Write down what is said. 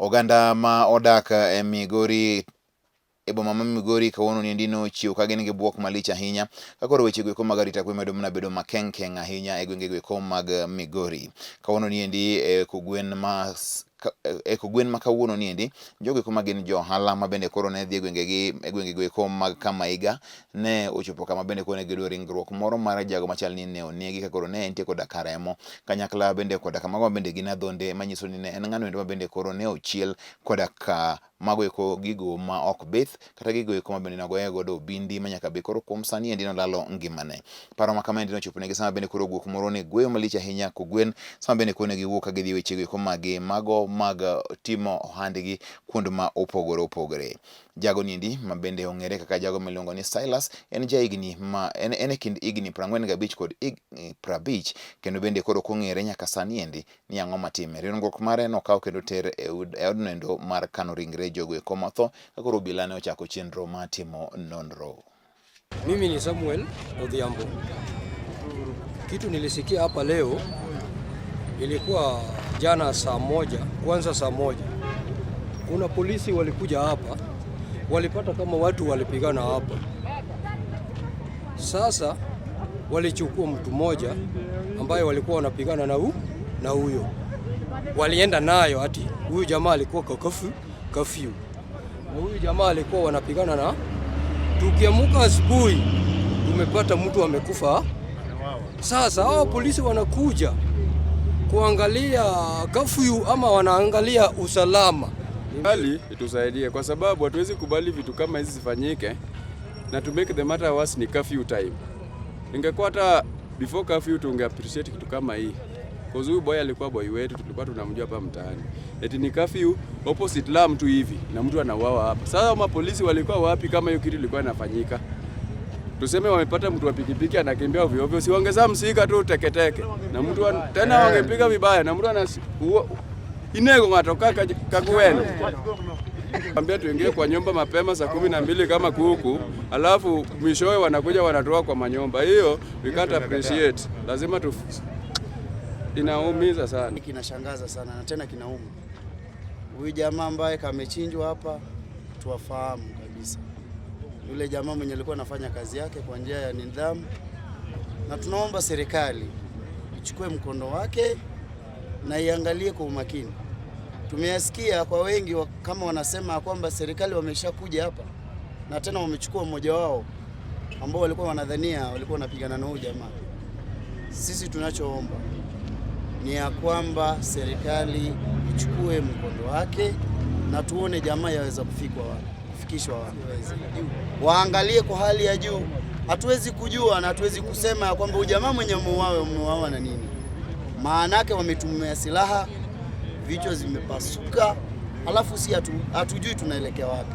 Oganda ma odak e Migori e boma ma Migori kawuono niendi nochiew ka gin gi buok malich ahinya ka koro weche goeko mag arita kwe medo mana bedo makengkeng ahinya e gwenge goeko mag Migori. Kawuono niendi e kogwen ma e kogwen ma kawuono niendi jogo eko ma gin jo ohala ma bende koro ne dhi e gwengegi e gwenge goeko mag Kamaiga ne ochopo kama bende koro ne giyudo ringruok moro mar jago machal ni ne onegi ka koro ne entie koda ka remo kanyakla bende koda ka mago ma bende gin adhonde manyiso ni ne en ng'ano endo ma bende koro ne ochiel koda ka mago eko gigo ma ok bith kata gigo eko ma bende nogoye godo obindi ma nyaka be koro kuom sani endi nolalo ngimane. Paro ma kama endi nochopo negi sama bende koro guok moro ne gweyo malich ahinya kogwen sama bende koro ne giwuok ka gidhi weche go eko magi mago mag timo ohandgi kuond ma opogore opogore. Jago niendi ma bende ong'ere kaka jago miluongo ni Silas en jahigni ma en e kind higni 45 kod higni 50 kendo bende koro ok ong'ere nyaka sani endi ni ang'o matime. Ringruok mare nokaw kendo ter e odno endo mar kano ringre jogo eko motho ka koro obila ne ochako chenro mar timo nonro. Mimi ni Samuel Odhiambo. Kitu nilisikia hapa leo ilikuwa jana saa 1, kwanza saa 1 kuna polisi walikuja hapa, walipata kama watu walipigana hapa. Sasa walichukua mtu mmoja ambaye walikuwa wanapigana na huyo, walienda nayo ati huyu jamaa alikuwa kwa curfew, na huyu jamaa alikuwa wanapigana na. Tukiamuka asubuhi tumepata mtu amekufa. Sasa hao polisi wanakuja kuangalia curfew ama wanaangalia usalama? Hali itusaidie kwa sababu hatuwezi kubali vitu kama hizi zifanyike, na to make the matter worse ni curfew time. Ingekuwa hata before curfew tunge appreciate kitu kama hii. Cause huyu boy alikuwa boy wetu, tulikuwa tunamjua hapa mtaani. Eti ni curfew opposite lam tu hivi na mtu anauawa hapa. Sasa mapolisi walikuwa wapi kama hiyo kitu ilikuwa inafanyika? Tuseme wamepata mtu wa pikipiki anakimbia ovyo ovyo, si wangeza msika tu teketeke. Na mtu tena wangepiga vibaya na mtu ana inego ng'ato kaka kagweno. Ambia tuingie kwa nyumba mapema saa 12 kama kuku, alafu mwishowe wanakuja wanatoa kwa manyumba. Hiyo we can't appreciate. Lazima tu inaumiza sana. Kinashangaza sana na tena kinauma. Huyu jamaa ambaye kamechinjwa hapa tuwafahamu kabisa. Yule jamaa mwenye alikuwa anafanya kazi yake kwa njia ya nidhamu, na tunaomba serikali ichukue mkondo wake na iangalie kwa umakini. Tumeyasikia kwa wengi kama wanasema kwamba serikali wameshakuja hapa na tena wamechukua mmoja wao ambao walikuwa wanadhania walikuwa wanapigana na huyu jamaa. Sisi tunachoomba ni ya kwamba serikali ichukue mkondo wake na tuone jamaa yaweza kufikwa wapi, kufikishwa wapi. Waangalie kwa hali ya juu. Hatuwezi kujua na hatuwezi kusema ya kwamba huyu jamaa mwenye muuawe umeuawa na nini. Maanake wametumia silaha, vichwa zimepasuka, alafu si hatujui tunaelekea wapi.